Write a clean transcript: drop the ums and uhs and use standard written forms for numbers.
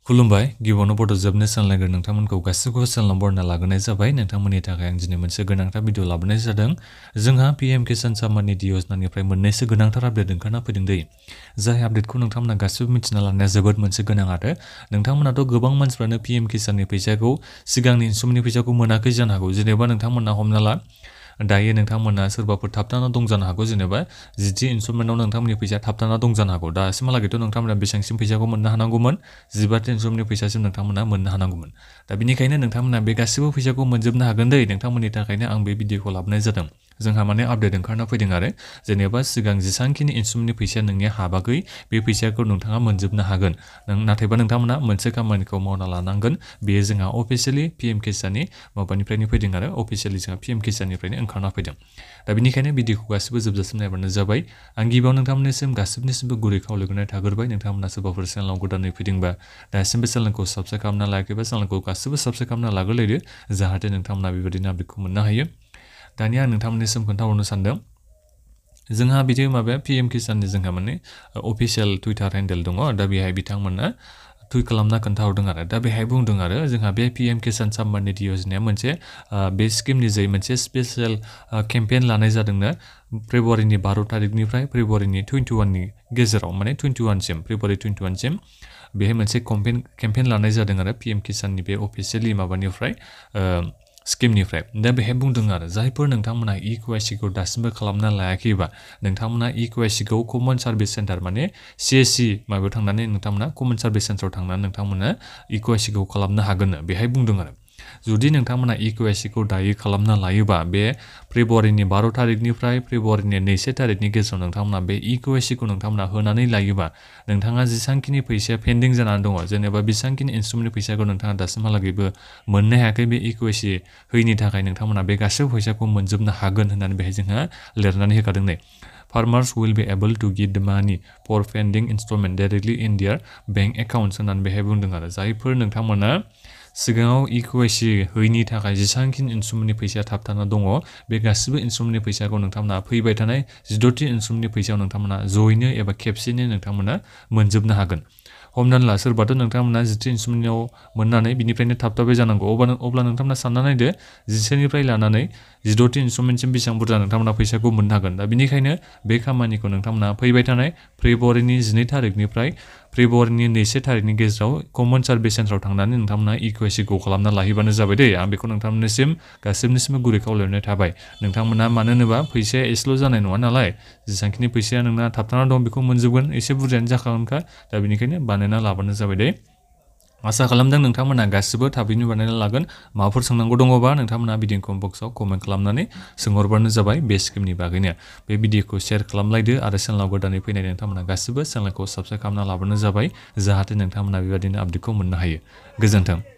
खुलुमबाय गिबियावनो बड' जोबनो सानलायग्रो नोंथांमोनखौ गासैखौबो चेनेलाव बरायना लाग्रोनाय जाबाय। नोंथांमोननि थाखाय आं दिनै मोनसे गोनांथार भिडिअ लाबोनाय जादों। जोंहा पीएम किसान सम्मान निधि योजनानिफ्राय मोननैसो गोनांथार आपडेट ओंखारना फैदों दै। जाय आपडेटखौ नोंथांमोना गासिबो मिथिना लानाया जोबोद मोनसे गोनां आरो नोंथांमोनाथ' गोबां मानसिफ्रानो पीएम किसाननि फैसाखौ सिगांनि इनस्ट्रुमेन्टनि फैसाखौ मोनाखै जानो हागौ। जेनेबा नोंथांमोना हमना ला दायो नोंथांमोना सोरबाफोर थाबथाना दं जानो हागौ। जेनेबा जिथि इनस्ट्रुमेन्टाव नोंथांमोननि फैसाया थाबथाना दं जानो हागौ। दासिमहालागैथ' नोंथांमोना बेसेबांसिम फैसाखौ मोननो हानांगौमोन 15 इनस्ट्रुमेन्टनि फैसासिम नोंथांमोना मोननो हानांगौमोन। दा बेनिखायनो नोंथांमोना बे गासिबो फैसाखौ मोनजोबनो हागोन दै। नोंथांमोननि थाखायनो आं बे भिडिअखौ लाबोनाय जादों। जोंहा माने आपडेट ओंखारना फैदों आरो जेनेबा सिगां जेसांखिनि इनस्ट्रुमेन्टनि फैसाया नोंनिया हाबाखै बे फैसाखौ नोंथाङा मोनजोबनो हागोन। नाथायबा नोंथांमोना मोनसे खामानिखौ मावना लानांगोन। बेयो जोंहा अफिसियेलि पीएम किसाननि माबानिफ्रायनो फैदों आरो अफिसियेलि जोंहा पीएम किसाननिफ्रायनो ओंखारना फैदों। दा बेनिखायनो भिडिअखौ गासिबो जोबजासिम नायबानो जाबाय। आं गिबियाव नोंथांमोननिसिम गासिबनिसिमबो गुरै खावलायनाय थाग्रोबाय। नोंथांमोना सोरबाफोर चेनेलाव गोदानै फैदोंबा दासिमबो चेनेलखौ साबस्क्राइब खालामना लायाखैबा चेनेलखौ गासिबो साबस्क्राइब खालामना लाग्रोलायदो जाहाथे नोंथांमोना बेबायदिनो आपडेटखौ मोननो हायो। दानिया आं नोंथांमोननिसिम खोन्थाहरनो सानदों। जोंहा बिदि माबाया पीएम किसाननि जोंहा माने अफिसियेल टुइटार हेन्डेल दङ। दा बेहाय बिथांमोना टुइट खालामना खोन्थाहरदों आरो दा बेहाय बुंदों आरो जोंहा बे पीएम किसान सम्मान निधि योजनाया मोनसे बे स्किमनि जै मोनसे स्पेसियेल केम्पेइन लानाय जादोंनो फेब्रुवारिनि 12 तारिखनिफ्राय फेब्रुवारिनि 21नि गेजेराव माने 21सिम फेब्रुवारि 21सिम बेहाय मोनसे केम्पेइन लानाय जादों आरो पीएम किसाननि बे अफिसियेलि माबानिफ्राय स्किमनिफ्राय। दा बेहाय बुंदों आरो जायफोर नोंथांमोना इकेवाइसिखौ दासिमबो खालामना लायाखैबा नोंथांमोना इकेवाइसिखौ कमन सार्भिस सेन्टार माने सीएससी माबायाव थांनानै नोंथांमोना कमन सार्भिस सेन्टाराव थांनानै नोंथांमोना इकेवाइसिखौ खालामनो हागोन बेहाय बुंदों आरो जुदि नोंथांमोना इकेवाइसिखौ दायो खालामना लायोबा बे फेब्रुवारिनि 12 तारिखनिफ्राय फेब्रुवारिनि 2 तारिखनि गेजेराव नोंथांमोना बे इकेवाइसिखौ नोंथांमोना होनानै लायोबा नोंथाङा जेसांखिनि फैसाया पेन्डिं जानानै दङ जेनेबा बेसांखिनि इनस्ट्रुमेन्टनि फैसाखौ नोंथाङा दासिमहालागैबो मोननो हायाखै बे इकेवाइसि होयिनि थाखाय नोंथांमोना बे गासैबो फैसाखौ मोनजोबनो हागोन होननानै बेहाय जोंहा लिरनानै होखादों नै। Farmers will be able to get the money for pending installment directly in their bank accounts होननानै बेहाय बुंदों आरो जायफोर नोंथांमोना सिगाङाव इकेवाइसि होयिनि थाखाय जेसांखिनि इनस्ट्रुमेन्टनि फैसाया थाबथाना दङ बे गासिबो इनस्ट्रुमेन्टनि फैसाखौ नोंथांमोना फैबाय थानाय 16थि इनस्ट्रुमेन्टनि फैसायाव नोंथांमोना जयैनो एबा खेबसेनो नोंथांमोना मोनजोबनो हागोन। हमनानै ला सोरबाथ' नोंथांमोना 10 इनस्ट्रुमेन्टआव मोननानै बिनिफ्रायनो थाबथाबाय जानांगौ अब्ला नोंथांमोना सानना नायदो 10निफ्राय लानानै 16थि इनस्ट्रुमेन्टसिम बेसेबां बुरजा नोंथांमोना फैसाखौ मोननो हागोन। दा बेनिखायनो बे खामानिखौ नोंथांमोना फैबाय थानाय फेब्रुवारिनि 12 तारिखनिफ्राय फेब्रुवारिनि 2 तारिखनि गेजेराव कमन सार्भिस सेन्टाराव थांनानै नोंथांमोना इकेवाइसिखौ खालामना लाहैबानो जाबाय दै। आं बेखौ नोंथांमोननिसिम गासिबनिसिमबो गुरै खावलायनाय थाबाय। नोंथांमोना मानो होनोबा फैसाया एसेल' जानाय नङा नालाय जेसांखिनि फैसाया नोंना थाबथाना दं बेखौ मोनजोबगोन एसे बुरजायानो जाखागोनखा। दा बेनिखायनो बानायना लाबानो जाबाय दे। आसा खालामदों नोंथांमोना गासिबो थाबैनो बानायना लागोन। माबाफोर सोंनांगौ दङबा नोंथांमोना भिडिअ कमेन्ट बक्सआव कमेन्ट खालामनानै सोंहरबानो जाबाय बे स्किमनि बागैनो। बे भिडिअखौ शेयार खालामलायदो आरो चेनेलाव गोदानै फैनाय नोंथांमोना गासिबो चेनेलखौ साबस्क्राइब खालामना लाबानो जाबाय जाहाथे नोंथांमोना बेबायदिनो आपडेटखौ मोननो हायो। गोजोन्थों।